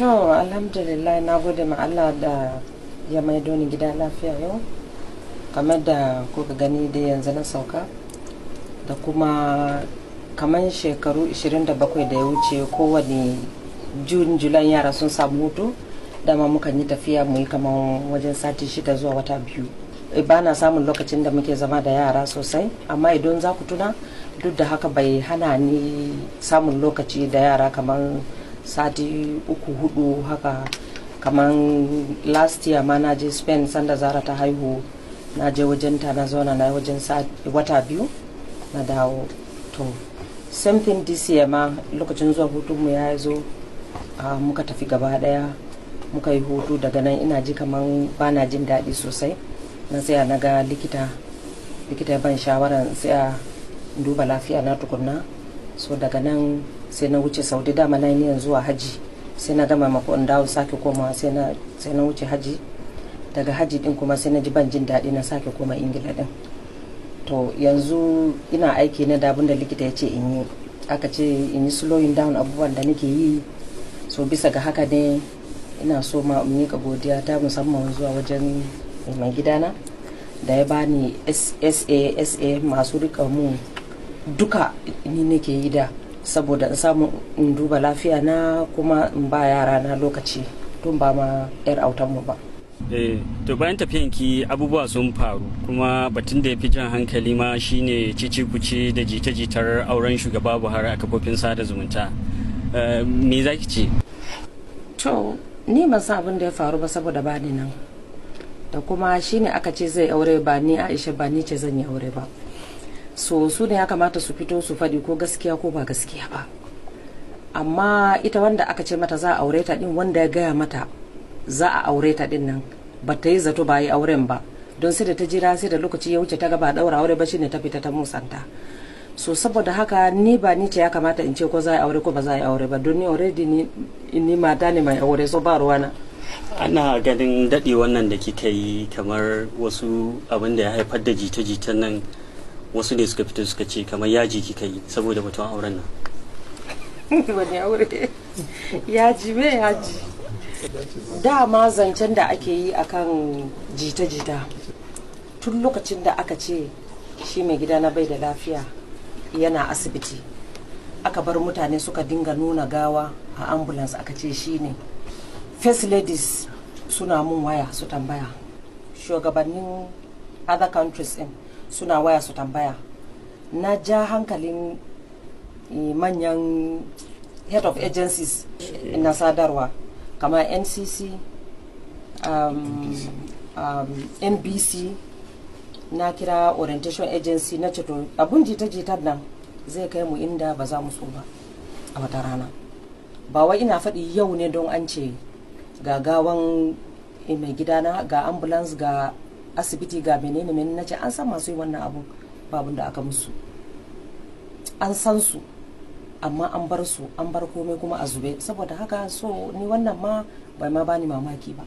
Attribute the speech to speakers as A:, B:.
A: To, alhamdulillah, na gode ma Allah da ya maido ni gida lafiya yau. Kamar da kuka gani da yanzu na sauka, da kuma kamar shekaru 27 da ya wuce, kowane June, July yara sun samu hutu, dama mukan yi tafiya mu yi kamar wajen sati 6 zuwa wata 2. Ba na samun lokacin da muke zama da yara sosai, amma idan za ku tuna, duk da haka bai hana ni samun lokaci da yara kamar sati 3, 4 haka. Kamar last year ma na je Spain sanda Zara ta haihu, na je wajen ta, na zauna na wajen wata 2, na dawo. To, same thing this year ma, lokacin zuwa hutunmu ya zo, muka tafi gaba daya muka yi hutu. Daga nan ina ji kamar bana jin daɗi sosai, na tsaya na ga likita. Likita ya ban shawarar tsaya duba lafiya na tukunna. So daga nan sai na wuce Saudi. Dama na yi zuwa haji, sai na gama mako in dawo sake komawa, sai na wuce haji. Daga haji din kuma sai na ji ban jin daɗi, na sake koma Ingila din. To, yanzu ina aiki na da abin da likita ya ce in yi. Aka ce in yi slowing down abubuwan da nake yi. So bisa ga haka ne ina so ma miƙa godiya ta musamman zuwa wajen mai gidana da ya bani SA masu rika mu duka. Ni nake yi da saboda in samu in duba lafiya na kuma in ba yara na lokaci, tun ba ma yar autan mu ba.
B: Eh, to, bayan tafiyanki abubuwa sun faru, kuma batun da ya fi jan hankali ma shine cece kuce da jita-jitar auren Shugaba Buhari a kafofin sada zumunta. Me za ki ce?
A: To, ni ban san abin da ya faru ba saboda ba ni nan. Da kuma shine aka ce zai aure, ba ni Aisha ba ni ce zan yi aure ba. So su ne ya kamata su fito su faɗi ko gaskiya ko ba gaskiya ba. Amma ita wanda aka ce mata za a aure ta din, wanda ya gaya mata za a aure ta din nan, ba ta yi zato ba yi auren ba, don sai da ta jira, sai da lokaci ya wuce, ta ga ba daura aure ba, shine ta fita ta musanta. So saboda haka ni ba ni ce ya kamata in ce ko za a yi aure ko ba za a yi aure ba, don ni already ni mata ne mai aure, so ba ruwana.
B: Ana ganin daɗe wannan da kika yi, kamar wasu abin da ya haifar da jita-jitan nan, wasu ne suka fito suka ce kamar yaji kika yi saboda batun auren nan.
A: Wani aure? Yaji me yaji? Dama zancen da ake yi akan jita-jita, tun lokacin da aka ce shi mai gida na bai da lafiya, yana asibiti, aka bar mutane suka dinga nuna gawa a ambulance, aka ce shi ne. First ladies suna mun waya su tambaya, shugabannin other countries din suna waya su tambaya. Na ja hankalin manyan head of agencies na sadarwa kamar NCC, NBC, na kira Orientation Agency, na ce to, abun jita-jitar nan zai kai mu inda ba za mu so ba a wata rana. Ba wai ina faɗi yau ne don an ce ga gawan mai gidana, ga ambulance, ga asibiti, ga menene menene. Na ce an san masu yi wannan abun, babun da aka musu, an san su, amma an bar su, an bar komai kuma a zube. Saboda haka, so ni wannan ma bai ma bani mamaki ba.